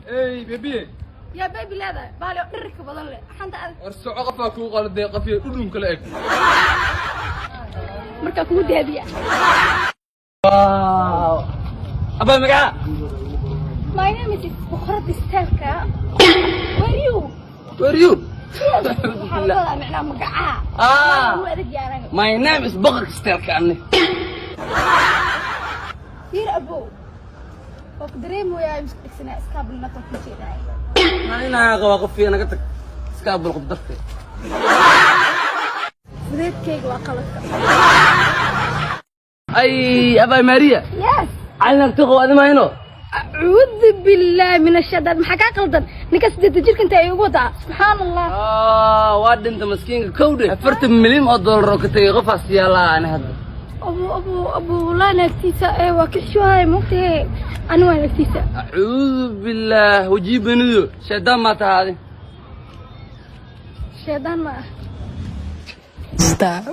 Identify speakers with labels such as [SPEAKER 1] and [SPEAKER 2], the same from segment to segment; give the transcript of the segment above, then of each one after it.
[SPEAKER 1] Hey, baby.
[SPEAKER 2] Yaa baby leedahay baali oo dhirirka badan leh xanta adag.
[SPEAKER 1] War soco, qofaa kuu qalday, qafiyo dhudhunka la eg.
[SPEAKER 2] Markaa kugu daadiya.
[SPEAKER 3] Abaa, magaca?
[SPEAKER 2] My name is boqorada styleka. Where you?
[SPEAKER 3] Where you?
[SPEAKER 2] Waxaa laga wadaa micnaa magacaha.
[SPEAKER 3] Ah.
[SPEAKER 2] U adag yahay anaga.
[SPEAKER 3] My name is boqorka styleka ani.
[SPEAKER 2] Fiir abow, waa ku dareemayaa misku dhegsanaa iskaabulnata ku jeedaay.
[SPEAKER 3] Inaa qabaa qofiya, naga tag, iska abul qof darteed.
[SPEAKER 2] Fudeedkayga waa qaladka.
[SPEAKER 3] Ay, abaa Maria.
[SPEAKER 2] Yes.
[SPEAKER 3] Cali nagtiqo adi mayno.
[SPEAKER 2] Acuudu billaahi min ashadaan, maxaa kaa qaldan? Ninka 8 jirka inta ay ugu wadaa, subxaan Allah.
[SPEAKER 3] Ah, waa dhinta maskiinka kowdhe, 40 milyan oo dollar oo ka tegay qofaas yaallaa ani hadda.
[SPEAKER 2] Abu abu abu, wallahi naagtiisa ee waa kixshuhay mogtahe, ani waa naagtiisa.
[SPEAKER 3] Acuudu billaah, wajii benido shaydaan maa tahaadi.
[SPEAKER 2] Shaydaan ma ah.
[SPEAKER 4] Stop.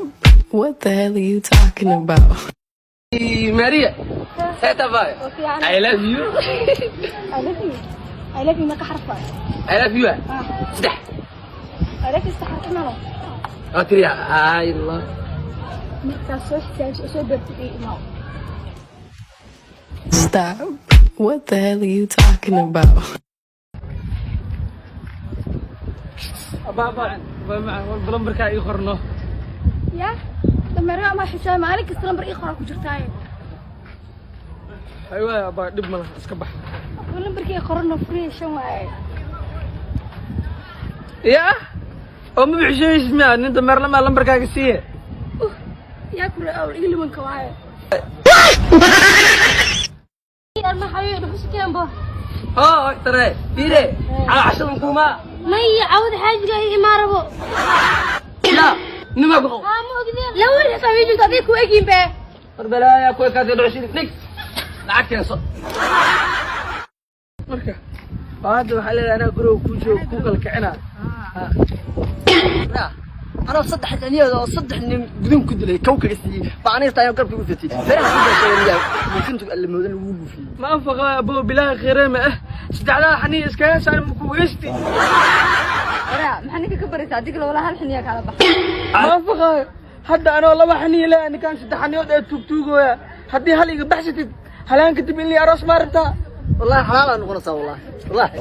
[SPEAKER 4] What the hell are you talking about?
[SPEAKER 3] Maria, see tahay?
[SPEAKER 2] Waa fiican.
[SPEAKER 3] I love you.
[SPEAKER 2] I love you, I love you meeqa xarf waay?
[SPEAKER 3] I love you.
[SPEAKER 2] Ah.
[SPEAKER 3] Saddex.
[SPEAKER 2] I love you saddex xarf malo.
[SPEAKER 3] Waa tiri ay Allah.
[SPEAKER 2] Markaas soo xisaabis oo soo bartid ii imaw.
[SPEAKER 4] Stop. What the hell are you talking about?
[SPEAKER 1] Abaa, abaa, abaa macaan, war lambarkaa ii qorno.
[SPEAKER 2] Ya dameeraha ma xisaab, maalin kasta lambar ii qoraa ku jirtaaye.
[SPEAKER 1] Aywa abaa, dhib ma laha, iska bax.
[SPEAKER 2] Abu, lambarkii qorano free shan waaye.
[SPEAKER 1] Ya oo ma bixishaysid miya? Nin dameer lamaa lambarkaaga siiye.
[SPEAKER 2] Yaa kure awl ilimanka waaye.
[SPEAKER 3] Hoo tare fiire cala cashadan kuma.
[SPEAKER 2] Maya, cawada xaajiga ii imaarabo.
[SPEAKER 3] Ya nima ku qabo?
[SPEAKER 2] Ma ogdeen laba weli xitaa way joogto aday ku egyiin be.
[SPEAKER 3] War balaaya ku ekaatay, dhocshiri dhig, lacag keenso.
[SPEAKER 1] Marka baa hadda waxaa leedahay anaa guriga kuu joogo kuu kala kicina.
[SPEAKER 5] Anoo saddex aniyood oo saddex nin gudun ku dilay, kow kaga siiyey baa aniga taayoo garabka igu fitay, feraha ku gashay buufintu alla moodan lagu buufiyey.
[SPEAKER 1] Ma anfaqa abo, bilaahi khayreema ah, saddexdaa xaniya iskaga saan ma ku heysti.
[SPEAKER 2] Waraa, maxaa ninka ka baraysaa adiga? Lawala hal xiniya kala baxa.
[SPEAKER 1] Ma anfaqaayo hadda anoo laba xaniya le, ninkaan saddex xaniyood ee tuugtuugooya. Haddii hal iga baxsatid, halaan kadib in lii aroos maa rabtaa?
[SPEAKER 5] Wallahi xalaal aa noqonaysaa, wallahi wallahi.